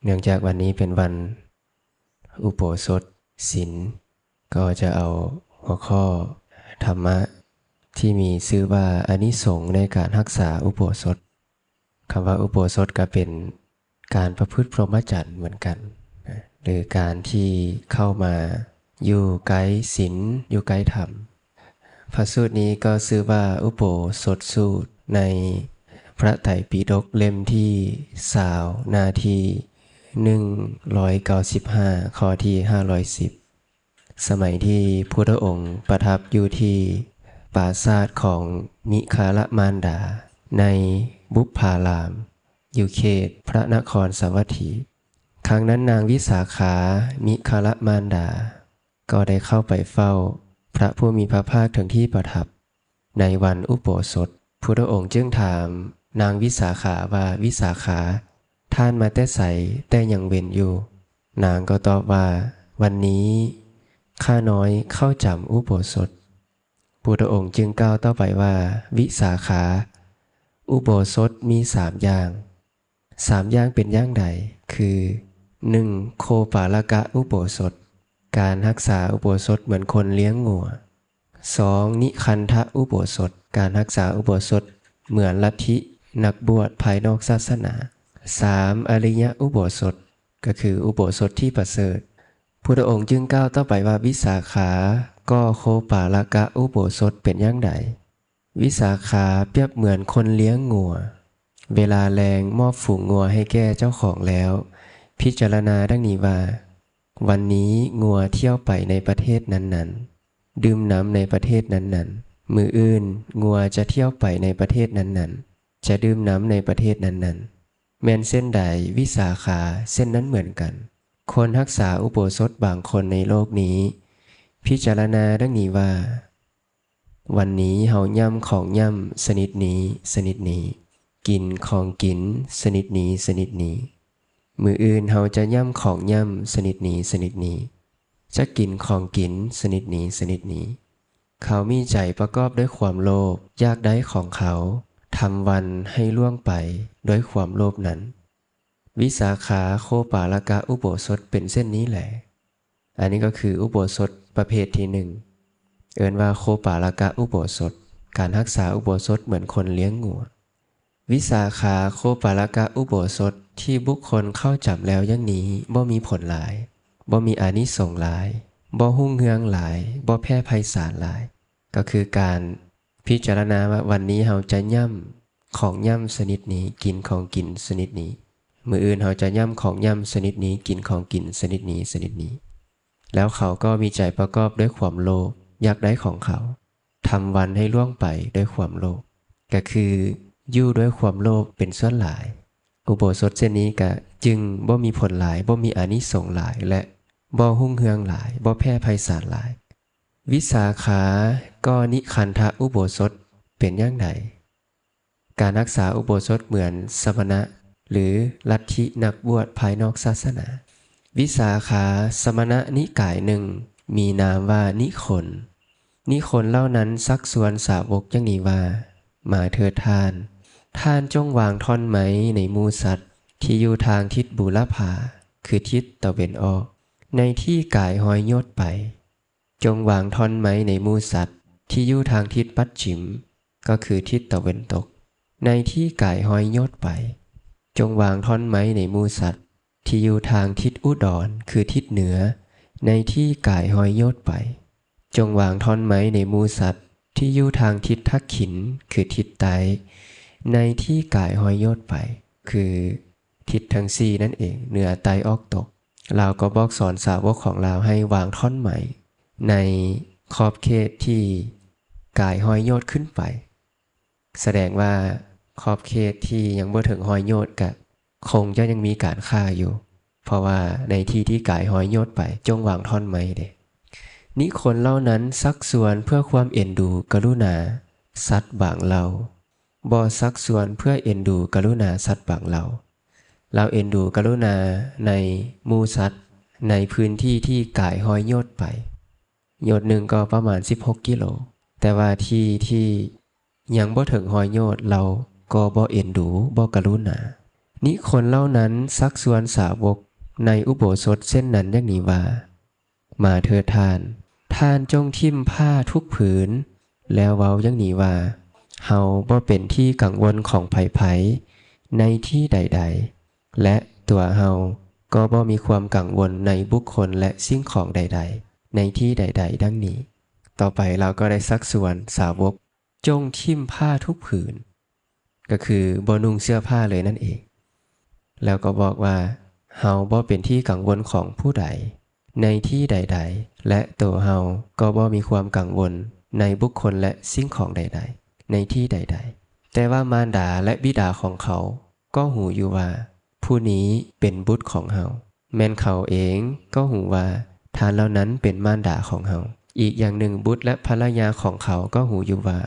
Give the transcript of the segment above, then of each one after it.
ເນື່ອງຈາກວັນນີ້ເປັນວັນອຸໂບສົດສິນ ກໍຈະເອົາຫົວຂໍ້ທຳມະທີ່ມີຊື່ວ່າ ອານິສົງໃນການຮັກສາອຸໂບສົດ. ຄຳວ່າອຸໂບສົດກໍເປັນການປະພຶດພົມມະຈັນເໝືອນກັນນະ ຫຼື ການທີ່ເຂົ້າມາຢູ່ໃກ້ສິນ ຢູ່ໃກ້ທຳ. ພະສູດນີ້ກໍຊື່ວ່າອຸໂບສົດສູດ ໃນພະໄຕປິດົກເຫຼັ້ມທີຊາວ ໜ້າທີໜຶ່ງຮ້ອຍເກົ້າສິບຫ້າ ຂໍ້ທີຫ້າຮ້ອຍສິບ ສະໄໝທີ່ພຸດທະອົງປະທັບຢູ່ທີ່ປາສາດຂອງມິຄາລະມານດາ ໃນບຸບພາລາມ ຢູ່ເຂດພະນະຄອນສາວັດຖີ. ຄັ້ງນັ້ນນາງວິສາຂາ ມິຄາລະມານດາ ກໍໄດ້ເຂົ້າໄປເຝົ້າພະຜູ້ມີພະພາກເຖິງທີ່ປະທັບໃນວັນອຸໂບສົດ. ພຸດທະອົງຈຶ່ງຖາມນາງວິສາຂາວ່າ, ວິສາຂາ, ທ່ານມາແຕ່ໃສ, ແຕ່ຍັງເວັນຢູ່? ນາງກໍຕອບວ່າ, ວັນນີ້ຂ້ານ້ອຍເຂົ້າຈຳອຸໂບສົດ. ພຸດທະອົງຈຶ່ງກ່າວຕໍ່ໄປວ່າ, ວິສາຂາ, ອຸໂບສົດມີສາມຢ່າງ. ສາມຢ່າງເປັນຢ່າງໃດ? ຄື ໜຶ່ງ ໂຄປາລະກະອຸໂບສົດ, ການຮັກສາອຸໂບສົດເໝືອນຄົນລ້ຽງງົວ. ສອງ ນິຄັນທະອຸໂບສົດ, ການຮັກສາອຸໂບສົດເໝືອນລັດທິນັກບວດພາຍນອກສາສະໜາ. ສາມ ອະລິຍະອຸໂບສົດ, ກໍຄືອຸໂບສົດທີ່ປະເສີດ. ພຸດທະອົງຈຶ່ງກ່າວຕໍ່ໄປວ່າ, ວິສາຂາ, ກໍໂຄປາລະກະອຸໂບສົດເປັນຢ່າງໃດ? ວິສາຂາ ປຽບເໝືອນຄົນລ້ຽງງົວ. ເວລາແລງມອບຝູງງົວໃຫ້ແກ່ເຈົ້າຂອງແລ້ວ, ພິຈາລະນາດັ່ງນີ້ວ່າ, ວັນນີ້ງົວທ່ຽວໄປໃນປະເທດນັ້ນໆ, ດື່ມນ້ຳໃນປະເທດນັ້ນໆ. ມື້ອື່ນ, ງົວຈະທ່ຽວໄປໃນປະເທດນັ້ນໆ, ຈະດື່ມນ້ຳໃນປະເທດນັ້ນໆ. ແມ່ນເຊັ່ນໃດ, ວິສາຂາ, ເຊັ່ນນັ້ນເໝືອນກັນ. ຄົນຮັກສາອຸໂບສົດບາງຄົນໃນໂລກນີ້ ພິຈາລະນາດັ່ງນີ້ວ່າ, ວັນນີ້ເຮົາຫຍ້ຳຂອງຫຍ້ຳຊະນິດນີ້ຊະນິດນີ້, ກິນຂອງກິນຊະນິດນີ້ຊະນິດນີ້. ມື້ອື່ນເຮົາຈະຫຍ້ຳຂອງຫຍ້ຳຊະນິດນີ້ຊະນິດນີ້, ຈະກິນຂອງກິນຊະນິດນີ້ຊະນິດນີ້. ເຂົາມີໃຈປະກອບດ້ວຍຄວາມໂລບ, ຢາກໄດ້ຂອງເຂົາ, ທຳວັນໃຫ້ລ່ວງໄປດ້ວຍຄວາມໂລບນັ້ນ. ວິສາຂາ ໂຄປາລະກະອຸໂບສົດເປັນເຊັ່ນນີ້ແຫຼະ. ອັນນີ້ກໍຄືອຸໂບສົດປະເພດທີໜຶ່ງ ເອີ້ນວ່າໂຄປາລະກະອຸໂບສົດ, ການຮັກສາອຸໂບສົດເໝືອນຄົນລ້ຽງງົວ. ວິສາຂາ ໂຄປາລະກະອຸໂບສົດທີ່ບຸກຄົນເຂົ້າຈຳແລ້ວຢ່າງນີ້ ບໍ່ມີຜົນຫຼາຍ, ບໍ່ມີອານິສົງຫຼາຍ, ບໍ່ຮຸ່ງເຮືອງຫຼາຍ, ບໍ່ແຜ່ໄພສານຫຼາຍ. ກໍຄືການພິຈາລະນາວ່າ ວັນນີ້ເຮົາຈະຫຍ້ຳຂອງຫຍ້ຳຊະນິດນີ້, ກິນຂອງກິນຊະນິດນີ້. ມື້ອື່ນເຮົາຈະຫຍ້ຳຂອງຫຍ້ຳຊະນິດນີ້, ກິນຂອງກິນຊະນິດນີ້, ຊະນິດນີ້. ແລ້ວເຂົາກໍມີໃຈປະກອບດ້ວຍຄວາມໂລບ, ຢາກໄດ້ຂອງເຂົາ, ທຳວັນໃຫ້ລ່ວງໄປດ້ວຍຄວາມໂລບ. ກໍຄືຢູ່ດ້ວຍຄວາມໂລບເປັນສ່ວນຫຼາຍ. ອຸໂບສົດເຊັ່ນນີ້ກະຈຶ່ງບໍ່ມີຜົນຫຼາຍ, ບໍ່ມີອານິສົງຫຼາຍ ແລະ ບໍ່ຮຸ່ງເຮືອງຫຼາຍ, ບໍ່ແຜ່ໄພສານຫຼາຍ. ວິສາຂາ ກໍນິຄັນທະອຸໂບສົດເປັນຢ່າງໃດ? ການຮັກສາອຸໂບສົດເໝືອນສະມະນະ ຫຼື ລັດທິນັກບວດພາຍນອກສາສະໜາ. ວິສາຂາ ສະມະນະນິກາຍໜຶ່ງ ມີນາມວ່ານິຄົນ. ນິຄົນເຫຼົ່ານັ້ນຊັກຊວນສາວົກຢ່າງນີ້ວ່າ, ມາເທີດທ່ານ, ທ່ານຈົ່ງວາງທ່ອນໄມ້ໃນໝູ່ສັດທີ່ຢູ່ທາງທິດບູລະພາ, ຄືທິດຕາເວັນອອກ, ໃນທີ່ກາຍຮອຍໂຍດໄປ. ຈົ່ງວາງທ່ອນໄມ້ໃນໝູ່ສັດທີ່ຢູ່ທາງທິດປັດຈິມ, ກໍຄືທິດຕາເວັນຕົກ, ໃນທີ່ກາຍຮອຍໂຍດໄປ. ຈົ່ງວາງທ່ອນໄມ້ໃນໝູ່ສັດທີ່ຢູ່ທາງທິດອຸດອນ, ຄືທິດເໜືອ, ໃນທີ່ກາຍຮອຍໂຍດໄປ. ຈົ່ງວາງທ່ອນໄມ້ໃນໝູ່ສັດທີ່ຢູ່ທາງທິດທັກຂິນ, ຄືທິດໃຕ້, ໃນທີ່ກາຍຮອຍໂຍດໄປ, ຄືທິດທັງສີ່ນັ້ນເອງ, ເໜືອ, ໃຕ້, ອອກ, ຕົກ. ລາວກໍບອກສອນສາວົກຂອງລາວໃຫ້ວາງທ່ອນໄມ້ໃນຂອບເຂດທີ່ກາຍຮອຍໂຍດຂຶ້ນໄປ. ສະແດງວ່າຂອບເຂດທີ່ຍັງບໍ່ເຖິງຮອຍໂຍດກະຄົງຈະຍັງມີການຂ້າຢູ່, ເພາະວ່າໃນທີ່ທີ່ກາຍຮອຍໂຍດໄປ, ຈົ່ງວາງທ່ອນໄມ້ເດ. ນິຄົນເຫຼົ່ານັ້ນຊັກຊວນເພື່ອຄວາມເອັນດູກະລຸນາສັດບາງເຫຼົ່າ, ບໍ່ຊັກຊວນເພື່ອເອັນດູກະລຸນາສັດບາງເຫຼົ່າ. ລາວເອັນດູກະລຸນາໃນໝູ່ສັດໃນພື້ນທີ່ທີ່ກາຍຮອຍໂຍດໄປ. ໂຍດໜຶ່ງກໍປະມານສິບຫົກກິໂລ, ແຕ່ວ່າທີ່ທີ່ຍັງບໍ່ເຖິງຮອຍໂຍດ ລາວກໍບໍ່ເອັນດູ, ບໍ່ກະລຸນາ. ນິຄົນເຫຼົ່ານັ້ນຊັກຊວນສາວົກໃນອຸໂບສົດເຊັ່ນນັ້ນຢ່າງນີ້ວ່າ, ມາເທີດທ່ານ, ທ່ານຈົ່ງຖິ້ມຜ້າທຸກຜືນ, ແລ້ວເວົ້າຢ່າງນີ້ວ່າ, ເຮົາບໍ່ເປັນທີ່ກັງວົນຂອງໃຜໆໃນທີ່ໃດໆ ແລະ ຕົວເຮົາກໍບໍ່ມີຄວາມກັງວົນໃນບຸກຄົນ ແລະ ສິ່ງຂອງໃດໆໃນທີ່ໃດໆ ດັ່ງນີ້. ຕໍ່ໄປລາວກໍໄດ້ຊັກຊວນສາວົກຈົ່ງຖິ້ມຜ້າທຸກຜືນ, ກໍຄືບໍ່ນຸ່ງເສື້ອຜ້າເລີຍນັ້ນເອງ. ແລ້ວກໍບອກວ່າ, ເຮົາບໍ່ເປັນທີ່ກັງວົນຂອງຜູ້ໃດໃນທີ່ໃດໆ ແລະ ໂຕເຮົາກໍບໍ່ມີຄວາມກັງວົນໃນບຸກຄົນ ແລະ ສິ່ງຂອງໃດໆໃນທີ່ໃດໆ. ແຕ່ວ່າມານດາ ແລະ ບິດາຂອງເຂົາກໍຮູ້ຢູ່ວ່າ ຜູ້ນີ້ເປັນບຸດຂອງເຮົາ. ແມ່ນເຂົາເອງກໍຮູ້ວ່າທ່ານເຫຼົ່ານັ້ນເປັນມານດາຂອງເຮົາ. ອີກຢ່າງໜຶ່ງ, ບຸດ ແລະ ພັນລະຍາຂອງເຂົາກໍຮູ້ຢູ່ວ່າ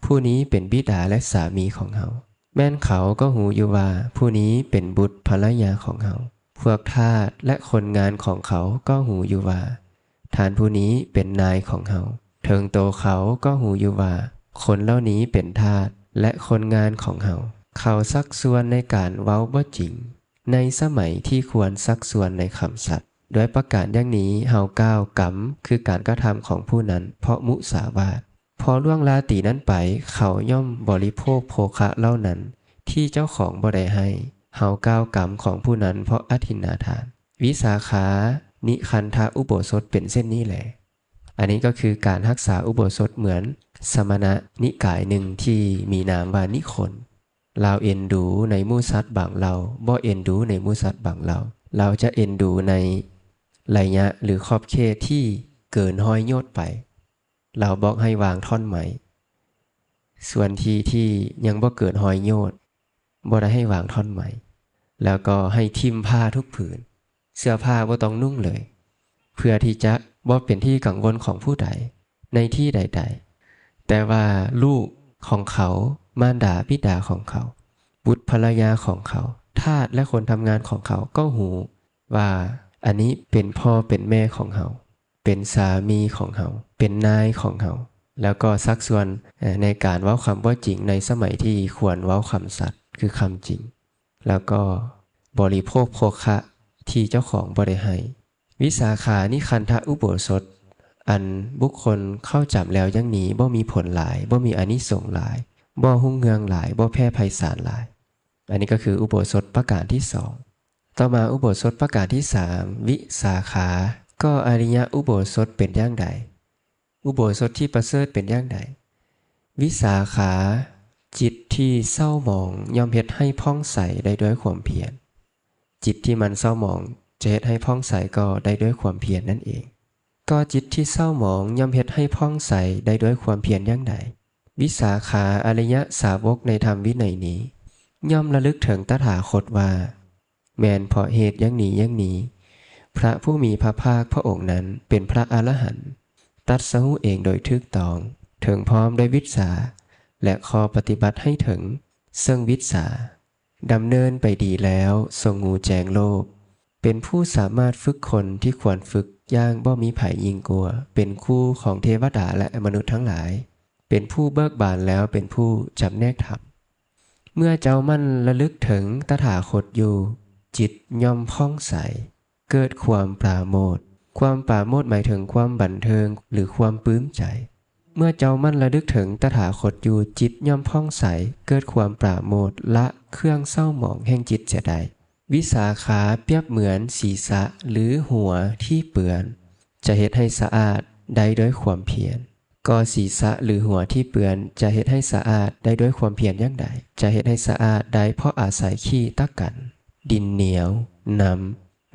ຜູ້ນີ້ເປັນບິດາ ແລະ ສາມີຂອງເຮົາ. ແມ່ນເຂົາກໍຮູ້ຢູ່ວ່າຜູ້ນີ້ເປັນບຸດພັນລະຍາຂອງເຮົາ. ພວກທາດ ແລະ ຄົນງານຂອງເຂົາກໍຮູ້ຢູ່ວ່າ ທ່ານຜູ້ນີ້ເປັນນາຍຂອງເຮົາ. ເຖິງໂຕເຂົາກໍຮູ້ຢູ່ວ່າ ຄົນເຫຼົ່ານີ້ເປັນທາດ ແລະ ຄົນງານຂອງເຮົາ. ເຂົາຊັກຊວນໃນການເວົ້າບໍ່ຈິງ ໃນສະໄໝທີ່ຄວນຊັກຊວນໃນຄຳສັດ. ດ້ວຍປະການຢ່າງນີ້ເຮົາກ່າວກຳຄືການກະທຳຂອງຜູ້ນັ້ນ ເພາະມຸສາວາດ. ພໍລ່ວງລາຕີນັ້ນໄປ, ເຂົາຍ່ອມບໍລິໂພກໂພຄະເຫຼົ່ານັ້ນທີ່ເຈົ້າຂອງບໍ່ໄດ້ໃຫ້. ເຮົາກ່າວກຳຂອງຜູ້ນັ້ນເພາະອະທິນນາທານ. ວິສາຂານິຄັນທະອຸໂບສົດເປັນເຊັ່ນນີ້ແລ. ອັນນີ້ກໍຄືການຮັກສາອຸໂບສົດເໝືອນສະມະນະນິກາຍໜຶ່ງທີ່ມີນາມວ່ານິຄົນ. ລາວເອັນດູໃນໝູ່ສັດບາງເຫຼົ່າ, ບໍ່ເອັນດູໃນໝູ່ສັດບາງເຫຼົ່າ. ລາວຈະເອັນດູໃນໄລຍະ ຫຼື ຂອບເຂດທີ່ເກີນຮ້ອຍໂຍດໄປ. ລາວບອກໃຫ້ວາງທ່ອນໄມ້. ສ່ວນທີ່ທີ່ຍັງບໍ່ເກີນຮ້ອຍໂຍດ, ບໍ່ໄດ້ໃຫ້ວາງທ່ອນໄມ້. ແລ້ວກໍໃຫ້ຖິ້ມຜ້າທຸກຜືນ, ເສື້ອຜ້າບໍ່ຕ້ອງນຸ່ງເລີຍ, ເພື່ອທີ່ຈະບໍ່ເປັນທີ່ກັງວົນຂອງຜູ້ໃດໃນທີ່ໃດໆ. ແຕ່ວ່າລູກຂອງເຂົາ, ມານດາບິດາຂອງເຂົາ, ບຸດພັນລະຍາຂອງເຂົາ, ທາດ ແລະ ຄົນທຳງານຂອງເຂົາກໍຮູ້ວ່າ ອັນນີ້ເປັນພໍ່ເປັນແມ່ຂອງເຮົາ, ເປັນສາມີຂອງເຮົາ, ເປັນນາຍຂອງເຮົາ. ແລ້ວກໍຊັກຊວນ ເອີ່ ໃນການເວົ້າຄຳບໍ່ຈິງໃນສະໄໝທີ່ຄວນເວົ້າຄຳສັດ ຄືຄຳຈິງ. ແລ້ວກໍບໍລິໂພກໂພຄະທີ່ເຈົ້າຂອງບໍ່ໄດ້ໃຫ້. ວິສາຂານິຄັນທະອຸໂບສົດ ອັນບຸກຄົນເຂົ້າຈຳແລ້ວຢ່າງນີ້ ບໍ່ມີຜົນຫຼາຍ, ບໍ່ມີອານິສົງຫຼາຍ, ບໍ່ຮຸ່ງເຮືອງຫຼາຍ, ບໍ່ແຜ່ໄພສານຫຼາຍ. ອັນນີ້ກໍຄືອຸໂບສົດປະການທີສອງ. ຕໍ່ມາອຸໂບສົດປະການທີສາມ, ວິສາຂາ, ກໍອະລິຍະອຸໂບສົດເປັນຢ່າງໃດ? ອຸໂບສົດທີ່ປະເສີດເປັນຢ່າງໃດ? ວິສາຂາ, ຈິດທີ່ເສົ້າໝອງຍ່ອມເຮັດໃຫ້ຜ່ອງໃສໄດ້ດ້ວຍຄວາມພຽນ. ຈິດທີ່ມັນເສົ້າໝອງຈະເຮັດໃຫ້ຜ່ອງໃສກໍໄດ້ດ້ວຍຄວາມພຽນນັ້ນເອງ. ກໍຈິດທີ່ເສົ້າໝອງຍ່ອມເຮັດໃຫ້ຜ່ອງໃສໄດ້ດ້ວຍຄວາມພຽນຢ່າງໃດ? ວິສາຂາ, ອະລິຍະສາວົກໃນທຳວິໄນນີ້ ຍ່ອມລະລຶກເຖິງຕະຖາຄົດວ່າ ແມ່ນເພາະເຫດຢ່າງນີ້ຢ່າງນີ້ ພະຜູ້ມີພະພາກພະອົງນັ້ນເປັນພະອະລະຫັນ ຕັດສະຮູ້ເອງໂດຍຖືກຕ້ອງ ເຖິງພ້ອມດ້ວຍວິດຊາ ແລະ ຂໍ້ປະຕິບັດໃຫ້ເຖິງເຊິ່ງວິດຊາ ດຳເນີນໄປດີແລ້ວ ຊົງຮູ້ແຈ້ງໂລກ ເປັນຜູ້ສາມາດຝຶກຄົນທີ່ຄວນຝຶກຢ່າງບໍ່ມີໃຜຍິ່ງກວ່າ ເປັນຄູຂອງເທວະດາ ແລະ ມະນຸດທັງຫຼາຍ ເປັນຜູ້ເບີກບານແລ້ວ ເປັນຜູ້ຈຳແນກທຳ. ເມື່ອເຈົ້າໝັ່ນລະລຶກເຖິງຕະຖາຄົດຢູ່, ຈິດຍ່ອມຜ່ອງໃສ, ເກີດຄວາມປາໂມດ. ຄວາມປາໂມດໝາຍເຖິງຄວາມບັນເທີງ ຫຼື ຄວາມປຶ້ມໃຈ. ເມື່ອເຈົ້າໝັ່ນລະລຶກເຖິງຕະຖາຄົດຢູ່, ຈິດຍ່ອມຜ່ອງໃສ, ເກີດຄວາມປາໂມດ, ລະເຄື່ອງເສົ້າໝອງແຫ່ງຈິດເສຍໄດ້. ວິສາຂາ ປຽບເໝືອນສີສະ ຫຼື ຫົວທີ່ເປື້ອນ ຈະເຮັດໃຫ້ສະອາດໄດ້ດ້ວຍຄວາມພຽນ. ກໍສີສະ ຫຼື ຫົວທີ່ເປື້ອນ ຈະເຮັດໃຫ້ສະອາດໄດ້ດ້ວຍຄວາມພຽນຢ່າງໃດ? ຈະເຮັດໃຫ້ສະອາດໄດ້ເພາະອາໄສຂີ້ຕະກັນ, ດິນໜຽວ, ນ້ຳ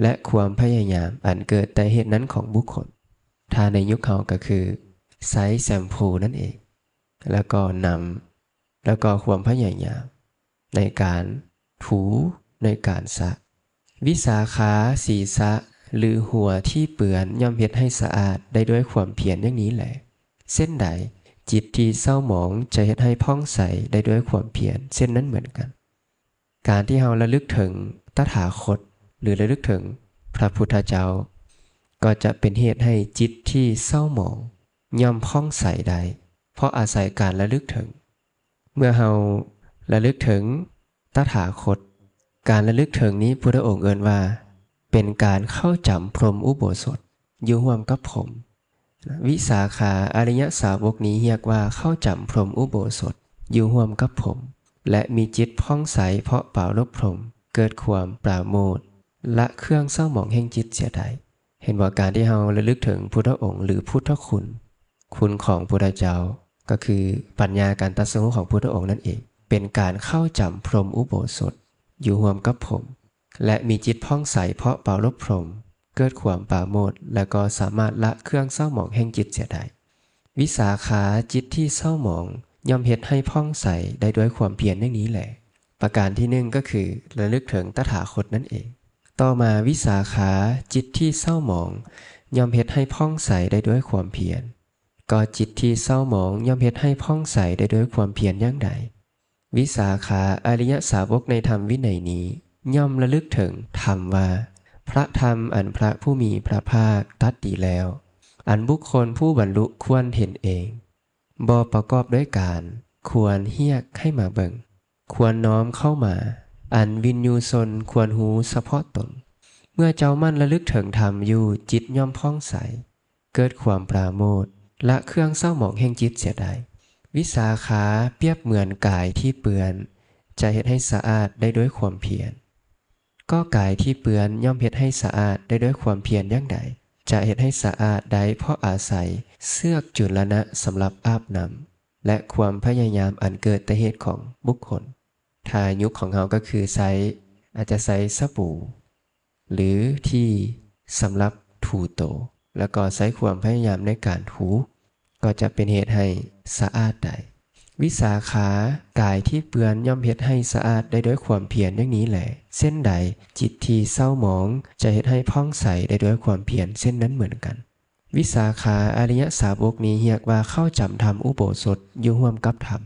ແລະ ຄວາມພະຍາຍາມອັນເກີດແຕ່ເຫດນັ້ນຂອງບຸກຄົນ. ຖ້າໃນຍຸກເຮົາກໍຄືໃຊ້ແຊມພູນັ້ນເອງ, ແລ້ວກໍນ້ຳ, ແລ້ວກໍຄວາມພະຍາຍາມໃນການຖູ, ໃນການສະ. ວິສາຂາ, ສີສະ ຫຼື ຫົວທີ່ເປື້ອນ ຍ່ອມເຮັດໃຫ້ສະອາດໄດ້ດ້ວຍຄວາມພຽນຢ່າງນີ້ແລ. ເຊັ່ນໃດ, ຈິດທີ່ເສົ້າໝອງຈະເຮັດໃຫ້ຜ່ອງໃສໄດ້ດ້ວຍຄວາມພຽນເຊັ່ນນັ້ນເໝືອນກັນ. ການທີ່ເຮົາລະລຶກເຖິງຕະຖາຄົດ ຫຼື ລະລຶກເຖິງພະພຸດທະເຈົ້າ ກໍຈະເປັນເຫດໃຫ້ຈິດທີ່ເສົ້າໝອງຍ່ອມຜ່ອງໃສໄດ້ ເພາະອາໄສການລະລຶກເຖິງ. ເມື່ອເຮົາລະລຶກເຖິງຕະຖາຄົດ ການລະລຶກເຖິງນີ້ ພຸດທະອົງເອີ້ນວ່າ ເປັນການເຂົ້າຈຳພົມອຸໂບສົດ ຢູ່ຮ່ວມກັບພົມ. ວິສາຂາ ອະລິຍະສາວົກນີ້ຮຽກວ່າເຂົ້າຈຳພົມອຸໂບສົດ ຢູ່ຮ່ວມກັບພົມ ແລະ ມີຈິດຜ່ອງໃສເພາະປາລົບພົມ ເກີດຄວາມປາໂມດ ລະເຄື່ອງເສົ້າໝອງແຫ່ງຈິດເສຍໄດ້. ເຫັນບໍ່? ການທີ່ເຮົາລະລຶກເຖິງພຸດທະອົງ ຫຼື ພຸດທະຄຸນ, ຄຸນຂອງພຸດທະເຈົ້າ ກໍຄືປັນຍາການຕັດສະຮູ້ຂອງພຸດທະອົງນັ້ນເອງ, ເປັນການເຂົ້າຈຳພົມອຸໂບສົດ ຢູ່ຮ່ວມກັບພົມ ແລະ ມີຈິດຜ່ອງໃສເພາະປາລົບພົມ ເກີດຄວາມປາໂມດ ແລະ ກໍສາມາດລະເຄື່ອງເສົ້າໝອງແຫ່ງຈິດເສຍໄດ້. ວິສາຂາ ຈິດທີ່ເສົ້າໝອງ ຍ່ອມເຮັດໃຫ້ຜ່ອງໃສໄດ້ດ້ວຍຄວາມພຽນຢ່າງນີ້ແລ. ປະການທີໜຶ່ງ ກໍຄືລະລຶກເຖິງຕະຖາຄົດນັ້ນເອງ. ຕໍ່ມາ ວິສາຂາ ຈິດທີ່ເສົ້າໝອງ ຍ່ອມເຮັດໃຫ້ຜ່ອງໃສໄດ້ດ້ວຍຄວາມພຽນ. ກໍຈິດທີ່ເສົ້າໝອງ ຍ່ອມເຮັດໃຫ້ຜ່ອງໃສໄດ້ດ້ວຍຄວາມພຽນຢ່າງໃດ? ວິສາຂາ ອະລິຍະສາວົກໃນທຳວິໄນນີ້ ຍ່ອມລະລຶກເຖິງທຳວ່າ ພະທຳອັນພະຜູ້ມີພະພາກຕັດດີແລ້ວ ອັນບຸກຄົນຜູ້ບັນລຸຄວນເຫັນເອງ ບໍ່ປະກອບດ້ວຍການ ຄວນຮຽກໃຫ້ມາເບິ່ງ ຄວນນ້ອມເຂົ້າມາ ອັນວິນຍູຊົນຄວນຮູ້ສະເພາະຕົນ. ເມື່ອເຈົ້າໝັ່ນລະລຶກເຖິງທຳຢູ່ ຈິດຍ່ອມຜ່ອງໃສ ເກີດຄວາມປາໂມດ ລະເຄື່ອງເສົ້າໝອງແຫ່ງຈິດເສຍໄດ້. ວິສາຂາ ປຽບເໝືອນກາຍທີ່ເປື້ອນ ຈະເຮັດໃຫ້ສະອາດໄດ້ດ້ວຍຄວາມພຽນ. ກໍກາຍທີ່ເປື້ອນຍ່ອມເຮັດໃຫ້ສະອາດໄດ້ດ້ວຍຄວາມພຽນຢ່າງໃດ? ຈະເຮັດໃຫ້ສະອາດໄດ້ເພາະອາໄສເຊືອກຈຸລະນະສຳລັບອາບນ້ຳ ແລະ ຄວາມພະຍາຍາມອັນເກີດແຕ່ເຫດຂອງບຸກຄົນ. ຖ້າຍຸກຂອງເຮົາກໍຄືໃຊ້ ອາດຈະໃຊ້ສະບູ ຫຼື ທີ່ສຳລັບຖູໂຕ ແລ້ວກໍໃຊ້ຄວາມພະຍາຍາມໃນການຖູ ກໍຈະເປັນເຫດໃຫ້ສະອາດໄດ້. ວິສາຂາ ກາຍທີ່ເປື້ອນຍ່ອມເຮັດໃຫ້ສະອາດໄດ້ດ້ວຍຄວາມພຽນຢ່າງນີ້ແລ. ເຊັ່ນໃດ ຈິດທີ່ເສົ້າໝອງຈະເຮັດໃຫ້ຜ່ອງໃສໄດ້ດ້ວຍຄວາມພຽນເຊັ່ນນັ້ນເໝືອນກັນ. ວິສາຂາ ອະລິຍະສາວົກນີ້ຮຽກວ່າເຂົ້າຈຳທຳອຸໂບສົດຢູ່ຮ່ວມກັບທຳ.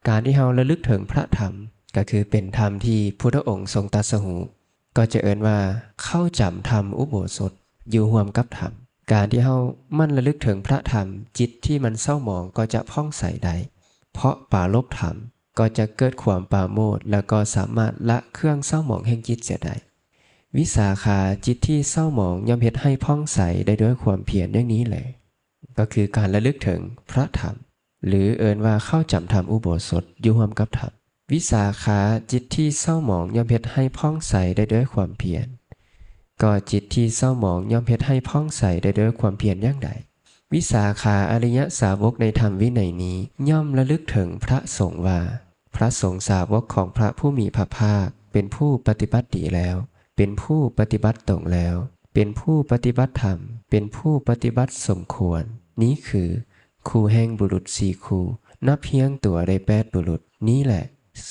ການທີ່ເຮົາລະລຶກເຖິງພະທຳ ກໍຄືເປັນທຳທີ່ພຸດທະອົງຊົງຕັດສະຮູ້ ກໍຈະເອີ້ນວ່າເຂົ້າຈຳທຳອຸໂບສົດຢູ່ຮ່ວມກັບທຳ. ການທີ່ເຮົາໝັ່ນລະລຶກເຖິງພະທຳ ຈິດທີ່ມັນເສົ້າໝອງກໍຈະຜ່ອງໃສໄດ້ ເພາະປາລົບທຳ ກໍຈະເກີດຄວາມປາໂມດ ແລ້ວກໍສາມາດລະເຄື່ອງເສົ້າໝອງແຫ່ງຈິດເສຍໄດ້. ວິສາຂາ ຈິດທີ່ເສົ້າໝອງຍ່ອມເຮັດໃຫ້ຜ່ອງໃສໄດ້ດ້ວຍຄວາມພຽນຢ່າງນີ້ແລ. ກໍຄືການລະລຶກເຖິງພະທຳ ຫຼື ເອີ້ນວ່າເຂົ້າຈຳທຳອຸໂບສົດຢູ່ຮ່ວມກັບທຳ. ວິສາຂາ ຈິດທີ່ເສົ້າໝອງຍ່ອມເຮັດໃຫ້ຜ່ອງໃສໄດ້ດ້ວຍຄວາມພຽນ. ກໍຈິດທີ່ເສົ້າໝອງຍ່ອມເຮັດໃຫ້ຜ່ອງໃສໄດ້ດ້ວຍຄວາມພຽນຢ່າງໃດ? ວິສາຂາ ອະລິຍະສາວົກໃນທຳວິໄນນີ້ ຍ່ອມລະລຶກເຖິງພະສົງວ່າ ພະສົງສາວົກຂອງພະຜູ້ມີພະພາກ ເປັນຜູ້ປະຕິບັດດີແລ້ວ ເປັນຜູ້ປະຕິບັດຕົງແລ້ວ ເປັນຜູ້ປະຕິບັດທຳ ເປັນຜູ້ປະຕິບັດສົມຄວນ. ນີ້ຄື ຄູ່ແຫ່ງບຸລຸດສີ່ຄູ່ ນັບຮຽງຕົວໄດ້ແປດບຸລຸດ. ນີ້ແຫຼະ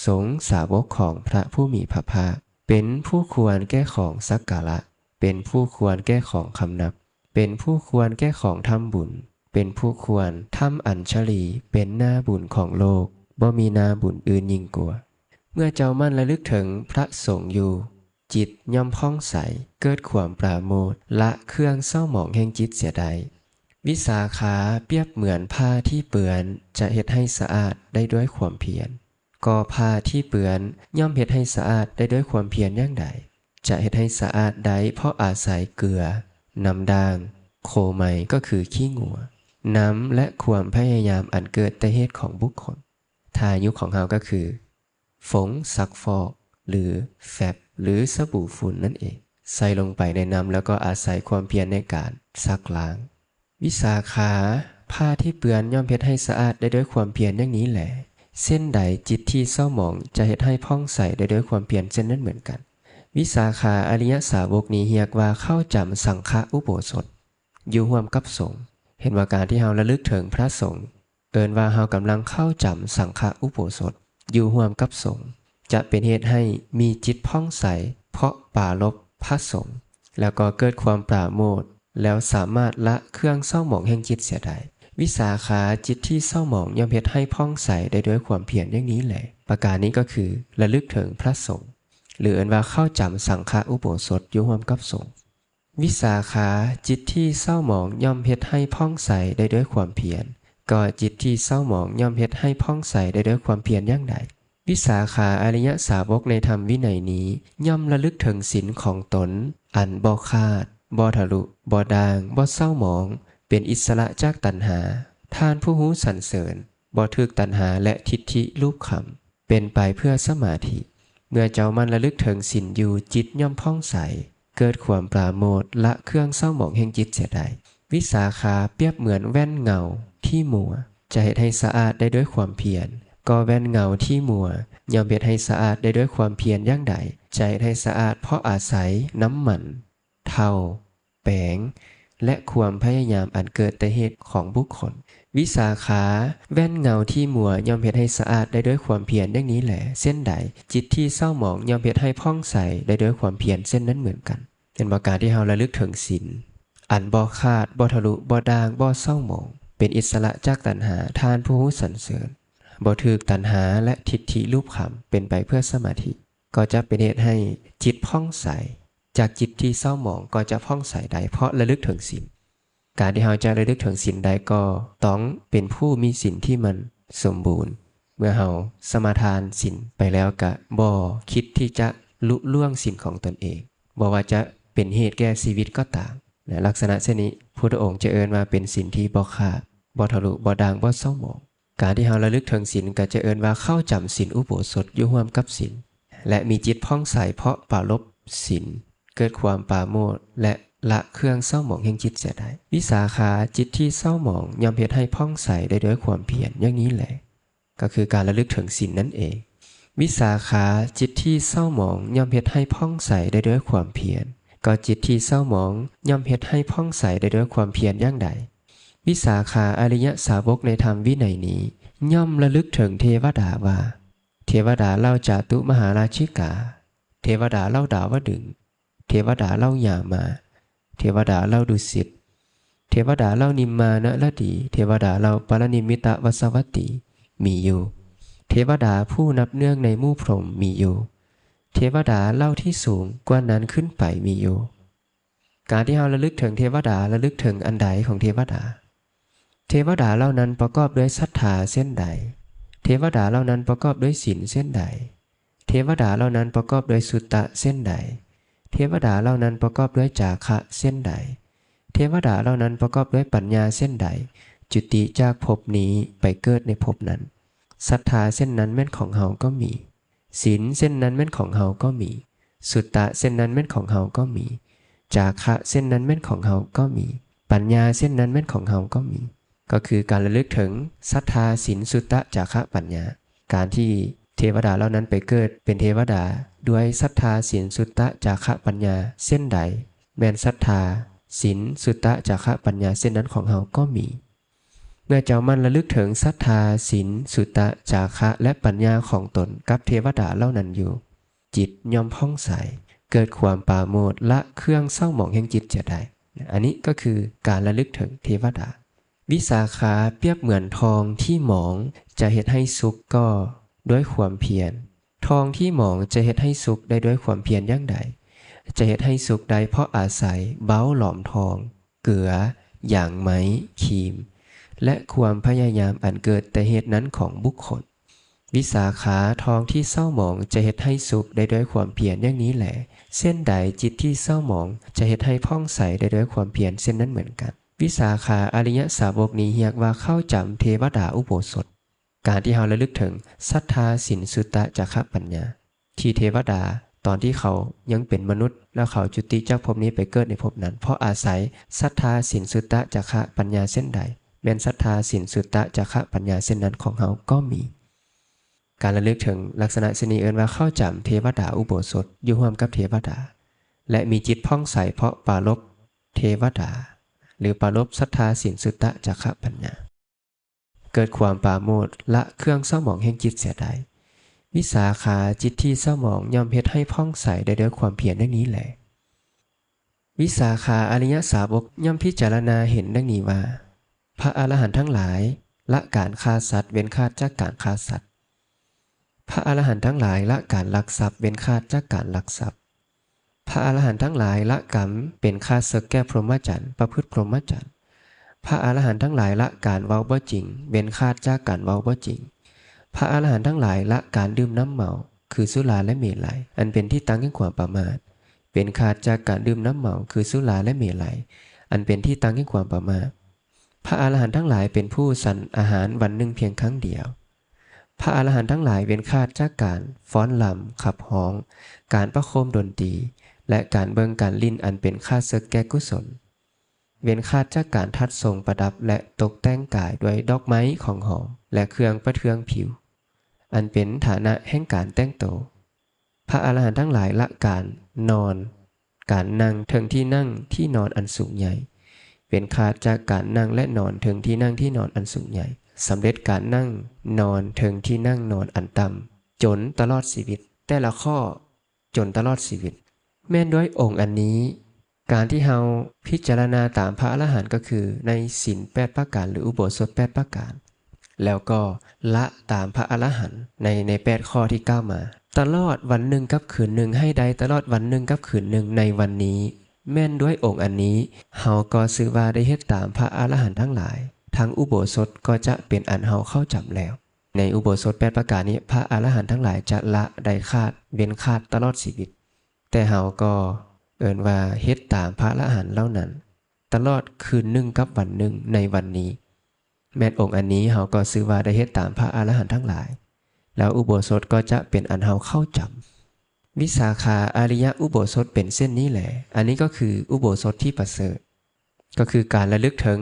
ສົງສາວົກຂອງພະຜູ້ມີພະພາກ ເປັນຜູ້ຄວນແກ່ຂອງສັກກາລະ ເປັນຜູ້ຄວນແກ່ຂອງຄຳນັບ ເປັນຜູ້ຄວນແກ່ຂອງທຳບຸນ ເປັນຜູ້ຄວນທຳອັນຊະລີ ເປັນໜ້າບຸນຂອງໂລກ ບໍ່ມີໜ້າບຸນອື່ນຍິ່ງກວ່າ. ເມື່ອເຈົ້າໝັ່ນລະລຶກເຖິງພະສົງຢູ່ ຈິດຍ່ອມຜ່ອງໃສ ເກີດຄວາມປາໂມດ ລະເຄື່ອງເສົ້າໝອງແຫ່ງຈິດເສຍໄດ້. ວິສາຂາ ປຽບເໝືອນຜ້າທີ່ເປື້ອນ ຈະເຮັດໃຫ້ສະອາດໄດ້ດ້ວຍຄວາມພຽນ. ກໍຜ້າທີ່ເປື້ອນຍ່ອມເຮັດໃຫ້ສະອາດໄດ້ດ້ວຍຄວາມພຽນຢ່າງໃດ? ຈະເຮັດໃຫ້ສະອາດໄດ້ເພາະອາໄສເກືອ, ນ້ຳດ່າງ, ໂຄໄມ ກໍຄືຂີ້ງົວ, ນ້ຳ ແລະ ຄວາມພະຍາຍາມອັນເກີດແຕ່ເຫດຂອງບຸກຄົນ. ທ່າຍຸກຂອງເຮົາກໍຄື ຝົງຊັກຟອກ ຫຼື ແຟັບ ຫຼື ສະບູຝຸ່ນນັ້ນເອງ ໃສ່ລົງໄປໃນນ້ຳ ແລ້ວກໍອາໄສຄວາມພຽນໃນການຊັກລ້າງ. ວິສາຂາ ຜ້າທີ່ເປື້ອນຍ່ອມເຮັດໃຫ້ສະອາດໄດ້ດ້ວຍຄວາມພຽນຢ່າງນີ້ແລ. ເຊັ່ນໃດຈິດທີ່ເສົ້າໝອງຈະເຮັດໃຫ້ຜ່ອງໃສໄດ້ດ້ວຍຄວາມພຽນເຊັ່ນນັ້ນເໝືອນກັນ. ວິສາຂາ ອະລິຍະສາວົກນີ້ຮຽກວ່າເຂົ້າຈຳສັງຄະອຸໂບສົດ ຢູ່ຮ່ວມກັບສົງ. ເຫັນວ່າການທີ່ເຮົາລະລຶກເຖິງພະສົງ ເອີ້ນວ່າເຮົາກຳລັງເຂົ້າຈຳສັງຄະອຸໂບສົດ ຢູ່ຮ່ວມກັບສົງ ຈະເປັນເຫດໃຫ້ມີຈິດຜ່ອງໃສ ເພາະປາລົບພະສົງ ແລ້ວກໍເກີດຄວາມປາໂມດ ແລ້ວສາມາດລະເຄື່ອງເສົ້າໝອງແຫ່ງຈິດເສຍໄດ້. ວິສາຂາ ຈິດທີ່ເສົ້າໝອງຍ່ອມເຮັດໃຫ້ຜ່ອງໃສໄດ້ດ້ວຍຄວາມພຽນຢ່າງນີ້ແລ. ປະການນີ້ກໍຄື ລະລຶກເຖິງພະສົງ ຫຼື ເອີ້ນວ່າເຂົ້າຈຳສັງຄະອຸໂບສົດ ຢູ່ຮ່ວມກັບສົງ. ວິສາຂາ ຈິດທີ່ເສົ້າໝອງຍ່ອມເຮັດໃຫ້ຜ່ອງໃສໄດ້ດ້ວຍຄວາມພຽນ. ກໍຈິດທີ່ເສົ້າໝອງຍ່ອມເຮັດໃຫ້ຜ່ອງໃສໄດ້ດ້ວຍຄວາມພຽນຢ່າງໃດ? ວິສາຂາອະລິຍະສາວົກໃນທຳວິໄນນີ້ ຍ່ອມລະລຶກເຖິງສິນຂອງຕົນ ອັນບໍ່ຂາດ, ບໍ່ທະລຸ, ບໍ່ດ່າງ, ບໍ່ເສົ້າໝອງ, ເປັນອິດສະຫຼະຈາກຕັນຫາ, ທ່ານຜູ້ຮູ້ສັນເສີນ, ບໍ່ຖືກຕັນຫາ ແລະ ທິດຖິລູບຄຳ, ເປັນໄປເພື່ອສະມາທິ. ເມື່ອເຈົ້າໝັ່ນລະລຶກເຖິງສິນຢູ່, ຈິດຍ່ອມຜ່ອງໃສ, ເກີດຄວາມປາໂມດ, ລະເຄື່ອງເສົ້າໝອງແຫ່ງຈິດເສຍໄດ້. ວິສາຂາປຽບເໝືອນແວ່ນເງົາທີ່ມົວ, ຈະເຮັດໃຫ້ສະອາດໄດ້ດ້ວຍຄວາມພຽນ, ກໍແວ່ນເງົາທີ່ມົວ ຍ່ອມເຮັດໃຫ້ສະອາດໄດ້ດ້ວຍຄວາມພຽນຢ່າງໃດ? ຈະເຮັດໃຫ້ສະອາດເພາະອາໄສນ້ຳມັນ, ເທົາ, ແປງ ແລະ ຄວາມພະຍາຍາມອັນເກີດແຕ່ເຫດຂອງບຸກຄົນ. ວິສາຂາ ແວ່ນເງົາທີ່ມົວຍ່ອມເຮັດໃຫ້ສະອາດໄດ້ດ້ວຍຄວາມພຽນຢ່າງນີ້ແລ. ເຊັ່ນໃດ, ຈິດທີ່ເສົ້າໝອງຍ່ອມເຮັດໃຫ້ຜ່ອງໃສໄດ້ດ້ວຍຄວາມພຽນເຊັ່ນນັ້ນເໝືອນກັນ. ເຫັນບໍ່? ການທີ່ເຮົາລະລຶກເຖິງສິນ ອັນບໍ່ຂາດ, ບໍ່ທະລຸ, ບໍ່ດ່າງ, ບໍ່ເສົ້າໝອງ, ເປັນອິດສະຫຼະຈາກຕັນຫາ, ທ່ານຜູ້ຮູ້ສັນເສີນ, ບໍ່ຖືກຕັນຫາ ແລະ ທິດຖິລູບຄຳ, ເປັນໄປເພື່ອສະມາທິ, ກໍຈະເປັນເຫດໃຫ້ຈິດຜ່ອງໃສ, ຈາກຈິດທີ່ເສົ້າໝອງກໍຈະຜ່ອງໃສໄດ້ ເພາະລະລຶກເຖິງສິນ. ການທີ່ເຮົາຈະລະລຶກເຖິງສິນໄດ້ ກໍຕ້ອງເປັນຜູ້ມີສິນທີ່ມັນສົມບູນ. ເມື່ອເຮົາສະມາທານສິນໄປແລ້ວ ກະບໍ່ຄິດທີ່ຈະລຸລ່ວງສິນຂອງຕົນເອງ, ບໍ່ວ່າຈະເປັນເຫດແກ່ຊີວິດກໍຕາມ. ແລະ ລັກສະນະເຊັ່ນນີ້ ພຸດທະອົງຈະເອີ້ນວ່າເປັນສິນທີ່ບໍ່ຂາດ, ບໍ່ທະລຸ, ບໍ່ດ່າງ, ບໍ່ເສົ້າໝອງ. ການທີ່ເຮົາລະລຶກເຖິງສິນ ກໍຈະເອີ້ນວ່າເຂົ້າຈຳສິນອຸໂບສົດຢູ່ຮ່ວມກັບສິນ ແລະ ມີຈິດຜ່ອງໃສເພາະປາລົບສິນ, ເກີດຄວາມປາໂມດ ແລະ ລະເຄື່ອງເສົ້າໝອງແຫ່ງຈິດເສຍໄດ້. ວິສາຂາ, ຈິດທີ່ເສົ້າໝອງຍ່ອມເຮັດໃຫ້ຜ່ອງໃສໄດ້ດ້ວຍຄວາມພຽນຢ່າງນີ້ແລ. ກໍຄືການລະລຶກເຖິງສິນນັ້ນເອງ. ວິສາຂາ, ຈິດທີ່ເສົ້າໝອງຍ່ອມເຮັດໃຫ້ຜ່ອງໃສໄດ້ດ້ວຍຄວາມພຽນ, ກໍຈິດທີ່ເສົ້າໝອງຍ່ອມເຮັດໃຫ້ຜ່ອງໃສໄດ້ດ້ວຍຄວາມພຽນຢ່າງໃດ? ວິສາຂາ, ອະລິຍະສາວົກໃນທຳວິໄນນີ້ ຍ່ອມລະລຶກເຖິງເທວະດາວ່າ ເທວະດາເຫຼົ່າຈາຕຸມະຫາລາຊິກາ, ເທວະດາເຫຼົ່າດາວະດຶງ, ເທວະດາເຫຼົ່າຍາມາ, ເທວະດາເຫຼົ່າດຸສິດ, ເທວະດາເຫຼົ່ານິມມານະລະດີ, ເທວະດາເຫຼົ່າປະລະນິມມິຕະວັດສະວັດຕີ ມີຢູ່. ເທວະດາຜູ້ນັບເນື່ອງໃນໝູ່ພົມມີຢູ່. ເທວະດາເຫຼົ່າທີ່ສູງກວ່ານັ້ນຂຶ້ນໄປມີຢູ່. ການທີ່ເຮົາລະລຶກເຖິງເທວະດາ ລະລຶກເຖິງອັນໃດຂອງເທວະດາ? ເທວະດາເຫຼົ່ານັ້ນປະກອບດ້ວຍສັດທາເຊັ່ນໃດ? ເທວະດາເຫຼົ່ານັ້ນປະກອບດ້ວຍສິນເຊັ່ນໃດ? ເທວະດາເຫຼົ່ານັ້ນປະກອບດ້ວຍສຸຕະເຊັ່ນໃດ? ເທວະດາເຫຼົ່ານັ້ນປະກອບດ້ວຍຈາຄະເຊັ່ນໃດ? ເທວະດາເຫຼົ່ານັ້ນປະກອບດ້ວຍປັນຍາເຊັ່ນໃດ? ຈຸຕິຈາກພົບນີ້ໄປເກີດໃນພົບນັ້ນ. ສັດທາເຊັ່ນນັ້ນແມ່ນຂອງເຮົາກໍມີ. ສິນເຊັ່ນນັ້ນແມ່ນຂອງເຮົາກໍມີ. ສຸຕະເຊັ່ນນັ້ນແມ່ນຂອງເຮົາກໍມີ. ຈາຄະເຊັ່ນນັ້ນແມ່ນຂອງເຮົາກໍມີ. ປັນຍາເຊັ່ນນັ້ນແມ່ນຂອງເຮົາກໍມີ. ກໍຄືການລະລຶກເຖິງສັດທາ, ສິນ, ສຸຕະ, ຈາຄະ, ປັນຍາ. ການທີ່ເທວະດາເຫຼົ່ານັ້ນໄປເກີດເປັນເທວະດາດ້ວຍສັດທາ, ສິນ, ສຸຕະ, ຈາຄະ, ປັນຍາເຊັ່ນໃດ, ແມ່ນສັດທາ, ສິນ, ສຸຕະ, ຈາຄະ, ປັນຍາເຊັ່ນນັ້ນຂອງເຮົາກໍມີ. ເມື່ອເຈົ້າໝັ່ນລະລຶກເຖິງສັດທາ, ສິນ, ສຸຕະ, ຈາຄະ ແລະ ປັນຍາຂອງຕົນກັບເທວະດາເຫຼົ່ານັ້ນຢູ່, ຈິດຍ່ອມຜ່ອງໃສ, ເກີດຄວາມປາໂມດ, ລະເຄື່ອງເສົ້າໝອງແຫ່ງຈິດເສຍໄດ້. ອັນນີ້ກໍຄືການລະລຶກເຖິງເທວະດາ. ວິສາຂາ ປຽບເໝືອນທອງທີ່ໝອງ ຈະເຮັດໃຫ້ສຸກກໍດ້ວຍຄວາມພຽນ. ທອງທີ່ໝອງຈະເຮັດໃຫ້ສຸກໄດ້ດ້ວຍຄວາມພຽນຢ່າງໃດ? ຈະເຮັດໃຫ້ສຸກໄດ້ເພາະອາໄສເບົ້າຫຼອມທອງ, ເກືອ, ຢາງໄມ້, ຄີມ ແລະ ຄວາມພະຍາຍາມອັນເກີດແຕ່ເຫດນັ້ນຂອງບຸກຄົນ. ວິສາຂາ ທອງທີ່ເສົ້າໝອງຈະເຮັດໃຫ້ສຸກໄດ້ດ້ວຍຄວາມພຽນຢ່າງນີ້ແລ. ເຊັ່ນໃດຈິດທີ່ເສົ້າໝອງຈະເຮັດໃຫ້ຜ່ອງໃສໄດ້ດ້ວຍຄວາມພຽນເຊັ່ນນັ້ນເໝືອນກັນ. ວິສາຂາ ອະລິຍະສາວົກນີ້ຮຽກວ່າເຂົ້າຈຳເທວະດາອຸໂບສົດ. ການທີ່ເຮົາລະລຶກເຖິງສັດທາ, ສິນ, ສຸຕະ, ຈາຄະ, ປັນຍາ ທີ່ເທວະດາຕອນທີ່ເຂົາຍັງເປັນມະນຸດ ແລ້ວເຂົາຈຸຕິຈາກພົບນີ້ໄປເກີດໃນພົບນັ້ນ ເພາະອາໄສສັດທາ, ສິນ, ສຸຕະ, ຈາຄະ, ປັນຍາເຊັ່ນໃດ, ແມ່ນສັດທາ, ສິນ, ສຸຕະ, ຈາຄະ, ປັນຍາເຊັ່ນນັ້ນຂອງເຮົາກໍມີ. ການລະລຶກເຖິງລັກສະນະເຊັ່ນນີ້ເອີ້ນວ່າເຂົ້າຈຳເທວະດາອຸໂບສົດ ຢູ່ຮ່ວມກັບເທວະດາ ແລະ ມີຈິດຜ່ອງໃສເພາະປາລົບເທວະດາ ຫຼື ປາລົບສັດທາ, ສິນ, ສຸຕະ, ຈາຄະ, ປັນຍາ. ເກີດຄວາມປາໂມດ ລະເຄື່ອງເສົ້າໝອງແຫ່ງຈິດເສຍໄດ້. ວິສາຂາ ຈິດທີ່ເສົ້າໝອງຍ່ອມເຮັດໃຫ້ຜ່ອງໃສໄດ້ດ້ວຍຄວາມພຽນດັ່ງນີ້ແລ. ວິສາຂາ ອະລິຍະສາວົກຍ່ອມພິຈາລະນາເຫັນດັ່ງນີ້ວ່າ ພະອະລະຫັນທັງຫຼາຍ ລະການຂ້າສັດ ເວັ້ນຂາດຈາກການຂ້າສັດ. ພະອະລະຫັນທັງຫຼາຍ ລະການລັກຊັບ ເວັ້ນຂາດຈາກການລັກຊັບ. ພະອະລະຫັນທັງຫຼາຍ ລະກຳເປັນຂ້າເສິກແກ່ພົມມະຈັນ ປະພຶດພົມມະຈັນ. ພະອະລະຫັນທັງຫຼາຍ ລະການເວົ້າບໍ່ຈິງ ເວັ້ນຂາດຈາກການເວົ້າບໍ່ຈິງ. ພ ພະອະລະຫັນທັງຫຼາຍລະການດື່ມນ້ຳເມົາ ຄືສຸລາ ແລະ ເມໄລ ອັນເປັນທີ່ຕັ້ງແຫ່ງຄວາມປະໝາດ, ເວັ້ນຂາດຈາກການດື່ມນ້ຳເມົາ ຄືສຸລາ ແລະ ເມໄລ ອັນເປັນທີ່ຕັ້ງແຫ່ງຄວາມປະໝາດ. ພະອະລະຫັນທັງຫຼາຍເປັນຜູ້ສັນອາຫານວັນໜຶ່ງພຽງຄັ້ງດຽວ. ພະອະລະຫັນທັງຫຼາຍເວັ້ນຂາດຈາກການຟ້ອນລຳ, ຂັບຮ້ອງ, ການປະໂຄມດົນຕີ ແລະ ການເບິ່ງການຫຼິ້ນອັນເປັນຂ້າເສິກແກ່ກຸສົນ. ເວັ້ນຂາດຈາກການທັດຊົງປະດັບ ແລະ ຕົກແຕ່ງກາຍດ້ວຍດອກໄມ້, ຂອງຫອມ ແລະ ເຄື່ອງປະເທືອງຜິວ ອັນເປັນຖານະແຫ່ງການແຕ່ງໂຕ. ພະອະລະຫັນທັງຫຼາຍລະການນອນ, ການນັ່ງເທິງທີ່ນັ່ງທີ່ນອນອັນສູງໃຫຍ່, ເວັ້ນຂາດຈາກການນັ່ງ ແລະ ນອນເທິງທີ່ນັ່ງທີ່ນອນອັນສູງໃຫຍ່, ສຳເລັດການນັ່ງນອນເທິງທີ່ນັ່ງນອນອັນຕ່ຳ ຈົນຕະຫຼອດຊີວິດ. ແຕ່ລະຂໍ້ ຈົນຕະຫຼອດຊີວິດ. ແມ່ນດ້ວຍອົງອັນນີ້, ການທີ່ເຮົາພິຈາລະນາຕາມພະອະລະຫັນ ກໍຄືໃນສິນແປດປະການ ຫຼື ອຸໂບສົດແປດປະການ, ແລ້ວກໍລະຕາມພະອະລະຫັນໃນ, ໃນແປດຂໍ້ທີ່ກ່າວມາ, ຕະຫຼອດວັນໜຶ່ງກັບຄືນໜຶ່ງ, ໃຫ້ໄດ້ຕະຫຼອດວັນໜຶ່ງກັບຄືນໜຶ່ງໃນວັນນີ້, ແມ່ນດ້ວຍອົງອັນນີ້ ເຮົາກໍຊື່ວ່າໄດ້ເຮັດຕາມພະອະລະຫັນທັງຫຼາຍ, ທັງອຸໂບສົດກໍຈະເປັນອັນເຮົາເຂົ້າຈຳແລ້ວ. ໃນອຸໂບສົດແປດປະການນີ້, ພະອະລະຫັນທັງຫຼາຍຈະລະໄດ້ຂາດ, ເວັ້ນຂາດຕະຫຼອດຊີວິດ. ແຕ່ເຮົາກໍເອີ້ນວ່າເຮັດຕາມພະອະລະຫັນເຫຼົ່ານັ້ນ ຕະຫຼອດຄືນໜຶ່ງກັບວັນໜຶ່ງໃນວັນນີ້. ແມ່ນອົງອັນນີ້ເຮົາກໍຊື່ວ່າໄດ້ເຮັດຕາມພະອະລະຫັນທັງຫຼາຍ, ແລ້ວອຸໂບສົດກໍຈະເປັນອັນເຮົາເຂົ້າຈຳ. ວິສາຂາອະລິຍະອຸໂບສົດເປັນເຊັ່ນນີ້ແລ. ອັນນີ້ກໍຄືອຸໂບສົດທີ່ປະເສີດ, ກໍຄືການລະລຶກເຖິງ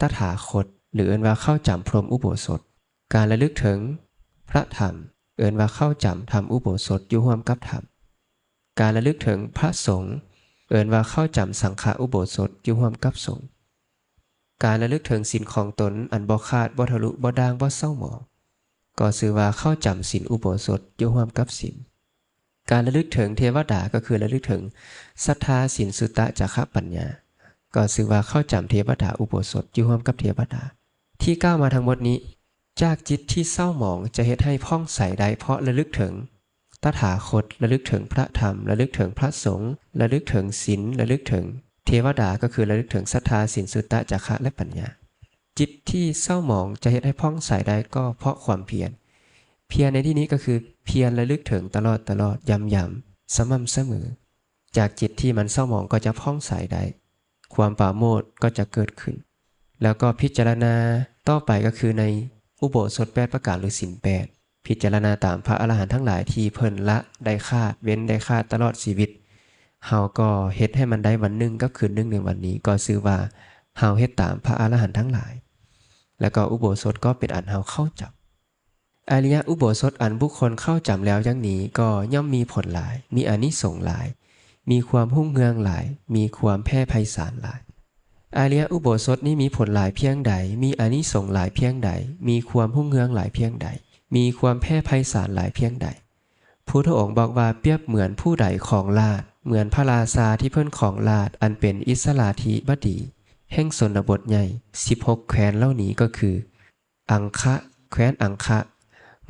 ຕະຖາຄົດ ຫຼື ເອີ້ນວ່າເຂົ້າຈຳພົມອຸໂບສົດ. ການລະລຶກເຖິງພະທຳ, ເອີ້ນວ່າເຂົ້າຈຳທຳອຸໂບສົດຢູ່ຮ່ວມກັບທຳ. ການລະລຶກເຖິງພະສົງ, ເອີ້ນວ່າເຂົ້າຈຳສັງຄະອຸໂບສົດຢູ່ຮ່ວມກັບສົງ. ການລະລຶກເຖິງສິນຂອງຕົນອັນບໍ່ຂາດ, ບໍ່ທະລຸ, ບໍ່ດ່າງ, ບໍ່ເສົ້າໝອງ, ກໍຊື່ວ່າເຂົ້າຈຳສິນອຸໂບສົດຢູ່ຮ່ວມກັບສິນ. ການລະລຶກເຖິງເທວະດາ ກໍຄືລະລຶກເຖິງສັດທາ, ສິນ, ສຸຕະ, ຈາຄະ, ປັນຍາ, ກໍຊື່ວ່າເຂົ້າຈຳເທວະດາອຸໂບສົດຢູ່ຮ່ວມກັບເທວະດາ. ທີ່ກ່າວມາທັງໝົດນີ້, ຈາກຈິດທີ່ເສົ້າໝອງຈະເຮັດໃຫ້ຜ່ອງໃສໄດ້ ເພາະລະລຶກເຖິງຕະຖາຄົດ, ລະລຶກເຖິງພະທຳ, ລະລຶກເຖິງພະສົງ, ລະລຶກເຖິງສິນ, ລະລຶກເຖິງເທວະດາ, ກໍຄືລະລຶກເຖິງສັດທາ, ສິນ, ສຸຕະ, ຈາຄະ ແລະ ປັນຍາ. ຈິດທີ່ເສົ້າໝອງຈະເຮັດໃຫ້ຜ່ອງໃສໄດ້ກໍເພາະຄວາມພຽນ. ພຽນໃນທີ່ນີ້ກໍຄືພຽນລະລຶກເຖິງຕະຫຼອດ, ຕະຫຼອດ, ຢ້ຳໆ, ສະໝ່ຳສະເໝີ. ຈາກຈິດທີ່ມັນເສົ້າໝອງກໍຈະຜ່ອງໃສໄດ້, ຄວາມປາໂມດກໍຈະເກີດຂຶ້ນ. ແລ້ວກໍພິຈາລະນາຕໍ່ໄປກໍຄືໃນອຸໂບສົດແປດປະການ ຫຼື ສິນແປດ, ພິຈາລະນາຕາມພະອະລະຫັນທັງຫຼາຍທີ່ເພິ່ນລະໄດ້ຂາດ, ເວັ້ນໄດ້ຂາດຕະຫຼອດຊີວິດ. ເຮົາກໍເຮັດໃຫ້ມັນໄດ້ວັນໜຶ່ງກັບຄືນໜຶ່ງໃນວັນນີ້, ກໍຊື່ວ່າເຮົາເຮັດຕາມພະອະລະຫັນທັງຫຼາຍ, ແລ້ວກໍອຸໂບສົດກໍເປັນອັນເຮົາເຂົ້າຈຳ. ອະລິຍະອຸໂບສົດອັນບຸກຄົນເຂົ້າຈຳແລ້ວຢ່າງນີ້ ກໍຍ່ອມມີຜົນຫຼາຍ, ມີອານິສົງຫຼາຍ, ມີຄວາມຮຸ່ງເຮືອງຫຼາຍ, ມີຄວາມແຜ່ໄພສານຫຼາຍ. ອະລິຍະອຸໂບສົດນີ້ມີຜົນຫຼາຍພຽງໃດ, ມີອານິສົງຫຼາຍພຽງໃດ, ມີຄວາມຮຸ່ງເຮືອງຫຼາຍພຽງໃດ, ມີຄວາມແຜ່ໄພສານຫຼາຍພຽງໃດ. ພຸດທະອົງບອກວ່າ ປຽບເໝືອນຜູ້ໃດຄອງລາດ, ເໝືອນພະລາຊາທີ່ເພິ່ນຄອງລາດ ອັນເປັນອິດສະລາທິບໍດີແຫ່ງຊົນນະບົດໃຫຍ່ ສິບຫົກແຄວ້ນເຫຼົ່ານີ້ກໍຄື ອັງຄະ, ແຄວ້ນອັງຄະ,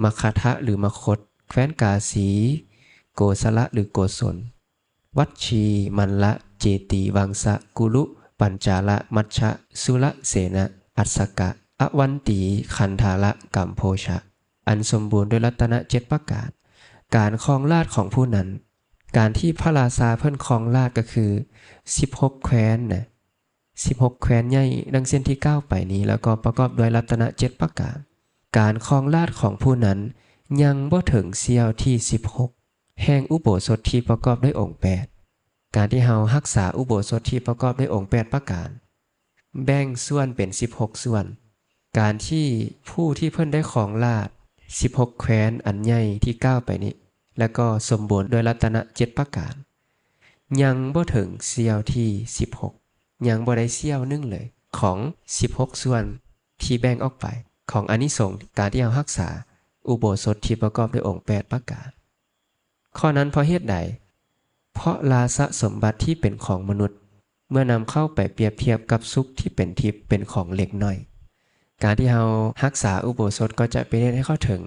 ມະຄະທະ ຫຼື ມະຄົດ, ແຄວ້ນກາສີ, ໂກສະລະ ຫຼື ໂກສົນ, ວັດຊີ, ມັນລະ, ເຈຕີ, ວັງສະ, ກຸລຸ, ປັນຈາລະ, ມັດຊະ, ສຸລະເສນະ, ອັດສະກະ, ອະວັນຕີ, ຄັນທາລະ, ກຳໂພຊະ, ອັນສົມບູນດ້ວຍລັດຕະນະເຈັດປະການ. ການຄອງລາດຂອງຜູ້ນັ້ນ, ການທີ່ພະລາຊາເພິ່ນຄອງລາດກໍຄື ສິບຫົກແຄວ້ນນະ, ສິບຫົກແຄວ້ນໃຫຍ່ ດັ່ງເຊັ່ນທີ່ກ່າວໄປນີ້ ແລ້ວກໍປະກອບດ້ວຍລັດຕະນະເຈັດປະການ. ການຄອງລາດຂອງຜູ້ນັ້ນຍັງບໍ່ເຖິງສ່ຽວທີສິບຫົກແຫ່ງອຸໂບສົດທີ່ປະກອບດ້ວຍອົງແປດ. ການທີ່ເຮົາຮັກສາອຸໂບສົດທີ່ປະກອບດ້ວຍອົງແປດປະການ, ແບ່ງສ່ວນເປັນສິບຫົກສ່ວນ, ການທີ່ຜູ້ທີ່ເພິ່ນໄດ້ຄອງລາດສິບຫົກແຄວ້ນອັນໃຫຍ່ທີ່ກ່າວໄປນີ້ ແລະ ກໍສົມບູນດ້ວຍລັດຕະນະເຈັດປະການ, ຍັງບໍ່ເຖິງສ່ຽວທີສິບຫົກ, ຍັງບໍ່ໄດ້ສ່ຽວໜຶ່ງເລີຍ ຂອງສິບຫົກສ່ວນທີ່ແບ່ງອອກໄປ ຂອງອານິສົງການທີ່ເຮົາຮັກສາອຸໂບສົດທີ່ປະກອບດ້ວຍອົງແປດປະການ. ຂໍ້ນັ້ນເພາະເຫດໃດ? ເພາະລາຊະສົມບັດທີ່ເປັນຂອງມະນຸດ ເມື່ອນຳເຂົ້າໄປປຽບທຽບກັບສຸກທີ່ເປັນທິບ ເປັນຂອງເລັກນ້ອຍ. ການທີ່ເຮົາຮັກສາອຸໂບສົດກໍຈະເປັນເຫດໃຫ້ເຂົ້າເຖິງ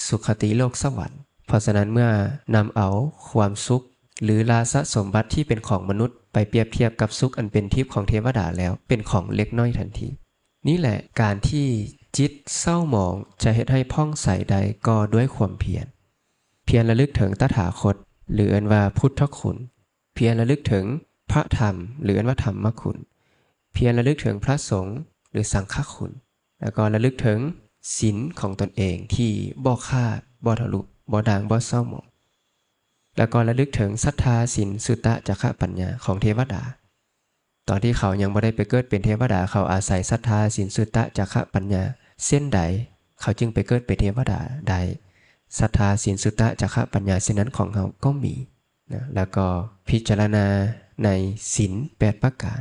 ສຸຄະຕິໂລກສະຫວັນ. ເພາະສະນັ້ນ ເມື່ອນຳເອົາຄວາມສຸກ ຫຼື ລາຊະສົມບັດທີ່ເປັນຂອງມະນຸດ ໄປປຽບທຽບກັບສຸກອັນເປັນທິບຂອງເທວະດາແລ້ວ ເປັນຂອງເລັກນ້ອຍທັນທີ. ນີ້ແຫຼະ ການທີ່ ຈິດເສົ້າໝອງຈະເຮັດໃຫ້ຜ່ອງໃສໄດ້ກໍດ້ວຍຄວາມພຽນ. ພຽນລະລຶກເຖິງຕະຖາຄົດ ຫຼື ເອີ້ນວ່າພຸດທະຄຸນ, ພຽນລະລຶກເຖິງພະທຳ ຫຼື ເອີ້ນວ່າທຳມະຄຸນ, ພຽນລະລຶກເຖິງພະສົງ ຫຼື ສັງຄະຄຸນ, ແລ້ວກໍລະລຶກເຖິງສິນຂອງຕົນເອງທີ່ບໍ່ຂາດ, ບໍ່ທະລຸ, ບໍ່ດ່າງ, ບໍ່ເສົ້າໝອງ, ແລ້ວກໍລະລຶກເຖິງສັດທາ, ສິນ, ສຸຕະ, ຈາຄະ, ປັນຍາຂອງເທວະດາ. ຕອນທີ່ເຂົາຍັງບໍ່ໄດ້ໄປເກີດເປັນເທວະດາ, ເຂົາອາໄສສັດທາ, ສິນ, ສຸຕະ, ຈາຄະ, ປັນຍາ ເຊັ່ນໃດ ເຂົາຈຶ່ງໄປເກີດເປັນເທວະດາໄດ້. ສັດທາ, ສິນ, ສຸຕະ, ຈາຄະ, ປັນຍາເຊັ່ນນັ້ນຂອງເຮົາກໍມີນະ. ແລ້ວກໍພິຈາລະນາໃນສິນແປດປະການ,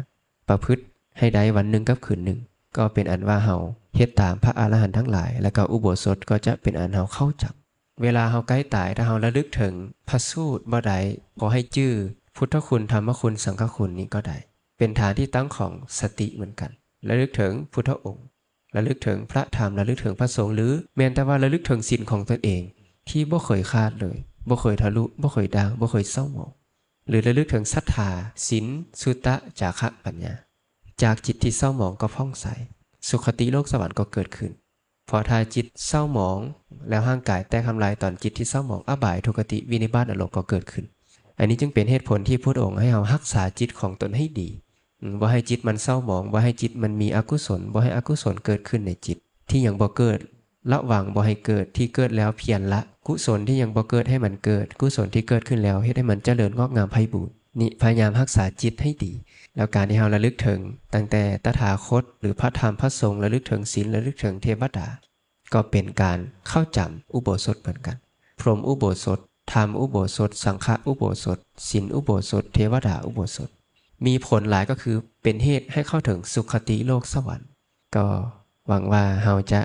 ປະພຶດໃຫ້ໄດ້ວັນໜຶ່ງກັບຄືນໜຶ່ງ, ກໍເປັນອັນວ່າເຮົາເຮັດຕາມພະອະລະຫັນທັງຫຼາຍ, ແລ້ວກໍອຸໂບສົດກໍຈະເປັນອັນເຮົາເຂົ້າຈຳ. ເວລາເຮົາໃກ້ຕາຍ, ຖ້າເຮົາລະລຶກເຖິງພະສູດບໍ່ໄດ້, ຂໍໃຫ້ຈື່ພຸດທະຄຸນ, ທຳມະຄຸນ, ສັງຄະຄຸນນີ້ກໍໄດ້. ເປັນຖານທີ່ຕັ້ງຂອງສະຕິເໝືອນກັນ. ລະລຶກເຖິງພຸດທະອົງ, ລະລຶກເຖິງພະທຳ, ລະລຶກເຖິງພະສົງ, ຫຼື ແມ່ນແຕ່ວ່າລະລຶກເຖິງສິນຂອງຕົນເອງທີ່ບໍ່ເຄີຍຂາດເລີຍ, ບໍ່ເຄີຍທະລຸ, ບໍ່ເຄີຍດ່າງ, ບໍ່ເຄີຍເສົ້າໝອງ, ຫຼື ລະລຶກເຖິງສັດທາ, ສິນ, ສຸຕະ, ຈາຄະ, ປັນຍາ. ຈາກຈິດທີ່ເສົ້າໝອງກໍຜ່ອງໃສ, ສຸຄະຕິໂລກສະຫວັນກໍເກີດຂຶ້ນ. ເພາະຖ້າຈິດເສົ້າໝອງແລ້ວຮ່າງກາຍແຕກທຳລາຍ, ຕອນຈິດທີ່ເສົ້າໝອງ, ອະບາຍ, ທຸກຄະຕິ, ວິນິບາດ, ນະລົກກໍເກີດຂຶ້ນ. ອັນນີ້ຈຶ່ງເປັນເຫດຜົນທີ່ພຸດທະອົງໃຫ້ເຮົາຮັກສາຈິດຂອງຕົນໃຫ້ດີ, ອາ ບໍ່ໃຫ້ຈິດມັນເສົ້າໝອງ, ບໍ່ໃຫ້ຈິດມັນມີອະກຸສົນ, ບໍ່ໃຫ້ອະກຸສົນເກີດຂຶ້ນໃນຈິດທີ່ຍັງບໍ່ເກີດ. ລະວັງບໍ່ໃຫ້ເກີດ, ທີ່ເກີດແລ້ວພຽນລະ. ກຸສົນທີ່ຍັງບໍ່ເກີດໃຫ້ມັນເກີດ, ກຸສົນທີ່ເກີດຂຶ້ນແລ້ວເຮັດໃຫ້ມັນຈະເລີນງອກງາມໄພບູນ. ນີ້ພະຍາຍາມຮັກສາຈິດໃຫ້ດີ. ແລ້ວການທີ່ເຮົາລະລຶກເຖິງຕັ້ງແຕ່ຕະຖາຄົດ ຫຼື ພະທຳ, ພະສົງ, ລະລຶກເຖິງສິນ, ລະລຶກເຖິງເທວະດາ, ກໍເປັນການເຂົ້າຈຳອຸໂບສົດເໝືອນກັນ. ພົມອຸໂບສົດ, ທຳອຸໂບສົດ, ສັງຄະອຸໂບສົດ, ສິນອຸໂບສົດ, ເທວະດາອຸໂບສົດ ມີຜົນຫຼາຍ, ກໍຄືເປັນເຫດໃຫ້ເຂົ້າເຖິງສຸຄະຕິໂລກສະຫວັນ. ກໍຫວັງວ່າເຮົາຈະ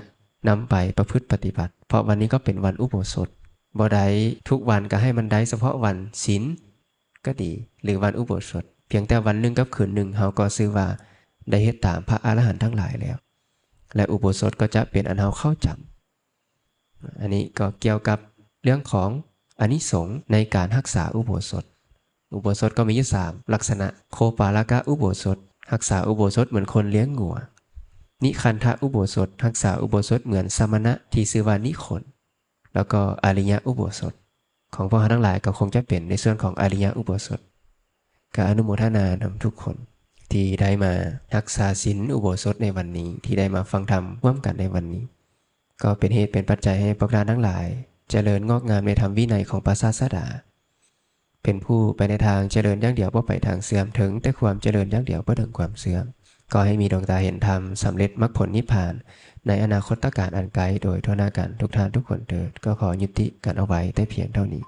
ນຳໄປປະພຶດປະຕິບັດ, ເພາະວັນນີ້ກໍເປັນວັນອຸໂບສົດ. ບໍ່ໄດ້ທຸກວັນ, ກໍໃຫ້ມັນໄດ້ສະເພາະວັນສິນກໍດີ ຫຼື ວັນອຸໂບສົດ. ພຽງແຕ່ວັນໜຶ່ງກັບຄືນໜຶ່ງ, ເຮົາກໍຊື່ວ່າໄດ້ເຮັດຕາມພະອະລະຫັນທັງຫຼາຍແລ້ວ, ແລະ ອຸໂບສົດກໍຈະເປັນອັນເຮົາເຂົ້າຈຳ. ອັນນີ້ກໍກ່ຽວກັບເລື່ອງຂອງອານິສົງໃນການຮັກສາອຸໂບສົດ. ອຸໂບສົດກໍມີຢູ່ສາມລັກສະນະ. ໂຄປາລະກະອຸໂບສົດ, ຮັກສາອຸໂບສົດເໝືອນຄົນລ້ຽງງົວ. ນິຄັນທະອຸໂບສົດ, ຮັກສາອຸໂບສົດເໝືອນສະມະນະທີ່ຊື່ວ່ານິຄົນ. ແລ້ວກໍອະລິຍະອຸໂບສົດ. ຂອງພວກເຮົາທັງຫຼາຍກໍຄົງຈະເປັນໃນສ່ວນຂອງອະລິຍະອຸໂບສົດ. ກໍອະນຸໂມທະນານຳທຸກຄົນທີ່ໄດ້ມາຮັກສາສິນອຸໂບສົດໃນວັນນີ້, ທີ່ໄດ້ມາຟັງທຳຮ່ວມກັນໃນວັນນີ້. ກໍເປັນເຫດເປັນປັດໄຈໃຫ້ພວກທ່ານທັງຫຼາຍຈະເລີນງອກງາມໃນທຳວິໄນຂອງພະສາສະດາ, ເປັນຜູ້ໄປໃນທາງຈະເລີນຢ່າງດຽວ ບໍ່ໄປທາງເສື່ອມ, ເຖິງແຕ່ຄວາມຈະເລີນຢ່າງດຽວ ບໍ່ເຖິງຄວາມເສື່ອມ. ຂໍໃຫ້ມີດວງຕາເຫັນທຳ, ສຳເລັດມັກຜົນນິບພານໃນອະນາຄົດຕະການອັນໃກ້ໂດຍທົ່ວໜ້າກັນທຸກທ່ານທຸກຄົນເທີ້ນ. ກໍຂໍຍຸຕິກັນເອົາໄວ້ແຕ່ພຽງເທົ່ານີ້.